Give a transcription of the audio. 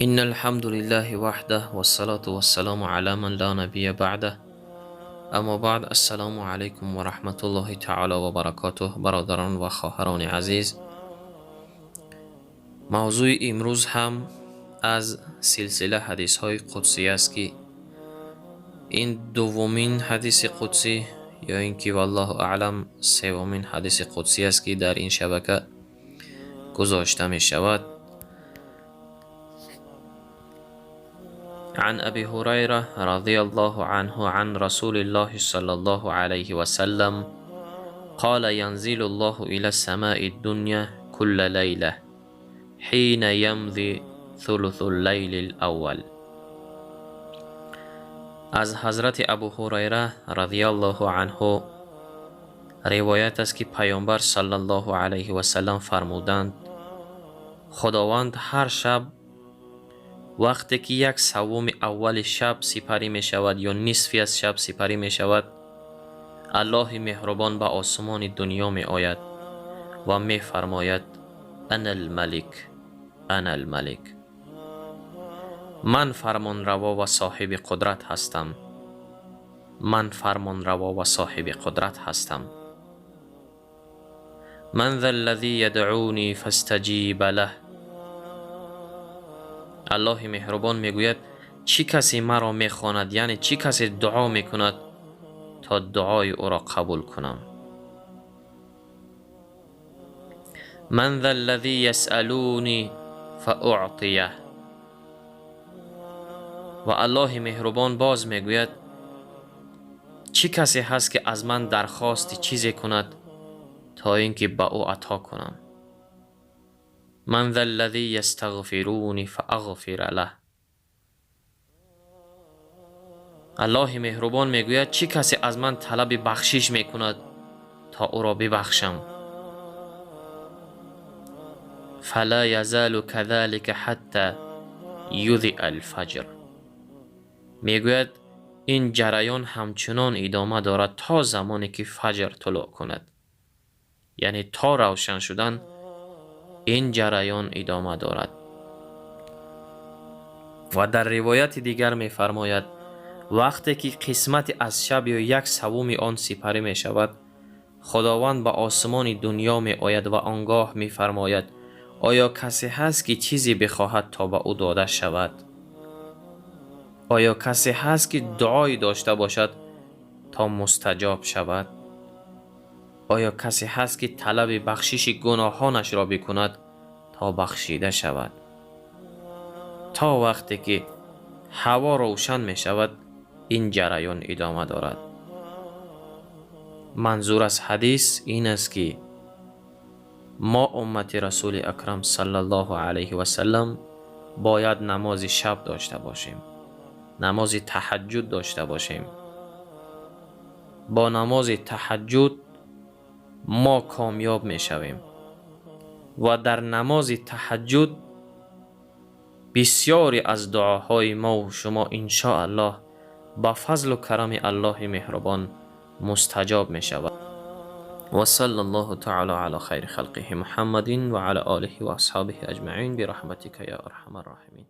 إن الحمد لله وحده والصلاة والسلام على من لا نبي بعده، أما بعد. السلام علیکم و رحمت الله تعالی و برکاته. برادران و خواهران عزیز، موضوع امروز هم از سلسله حدیث های قدسی است که این دومین حدیث قدسی یا اینکه والله اعلم سومین حدیث قدسی است که در این شبکه گذاشته می شود. عن أبي هريرة رضي الله عنه عن رسول الله صلى الله عليه وسلم قال: ينزل الله إلى السماء الدنيا كل ليلة حين يمضي ثلث الليل الأول. Аз ҳазрати Абу Ҳурайра радиаллоҳу анҳу ривоят аст, ки Паёмбар саллаллоҳу алайҳи васаллам фармуданд: Худованд ҳар шаб вақте ки як саввуми аввали шаб сипарӣ мешавад ё нисфи аз шаб сипарӣ мешавад, Аллоҳи меҳрубон ба осмони дунё меояд ва мефармояд: «أنا الملك، أنا الملك». Ман фармонраво ва соҳиби қудрат ҳастам, ман фармонраво ва соҳиби қудрат ҳастам. من ذا الذي يدعوني فأستجيب له. Аллоҳи меҳрубон мегӯяд: чӣ касе маро мехонад, яъне чӣ касе дуо мекунад, то дуои ӯро қабул кунам? من ذا الذي يسألني فأعطيه. Ва Аллоҳи меҳрубон боз мегӯяд: чӣ касе ҳаст, ки аз ман дархости чизе кунад, то ин ки ба ӯ ато кунам? من ذا الذي يستغفرني فأغفر له. Аллоҳи меҳрубон мегӯяд: чӣ касе аз ман талаби бахшиш мекунад, то ӯро бибахшам? فلا يزال كذلك حتى يضيء الفجر. Мегӯяд, ин ҷараён ҳамчунон идома дорад то замоне ки фаҷр тулӯъ кунад, яъне то равшан шудан ин ҷараён идома дорад. Ва дар ривояти дигар мефармояд: вақте ки қисмате аз шаб ё як саввуми он сипарӣ мешавад, Худованд ба осмони дунё меояд ва он гоҳ мефармояд: оё касе ҳаст, ки чизе бихоҳад, то ба ӯ дода шавад? Оё касе ҳаст, ки дуое дошта бошад, то мустаҷоб шавад? Оё касе ҳаст, ки талаби бахшиши гуноҳонашро бикунад, то бахшида шавад? То вақте ки ҳаво равшан мешавад, ин ҷараён идома дорад. Манзур аз ҳадис ин аст, ки мо, уммати Расули Акрам саллаллоҳу алайҳи васаллам, бояд намози шаб дошта бошем, намози таҳаҷҷуд дошта бошем. Бо намози таҳаҷҷуд мо комёб мешавем ва дар намози таҳаҷҷуд бисёре аз дуоҳои мову шумо, иншоаллоҳ, ба фазлу карами Аллоҳи меҳрубон мустаҷоб мешавад. وصلى الله تعالى على خير خلقه محمد وعلى آله وأصحابه أجمعين برحمتك يا أرحم الراحمين.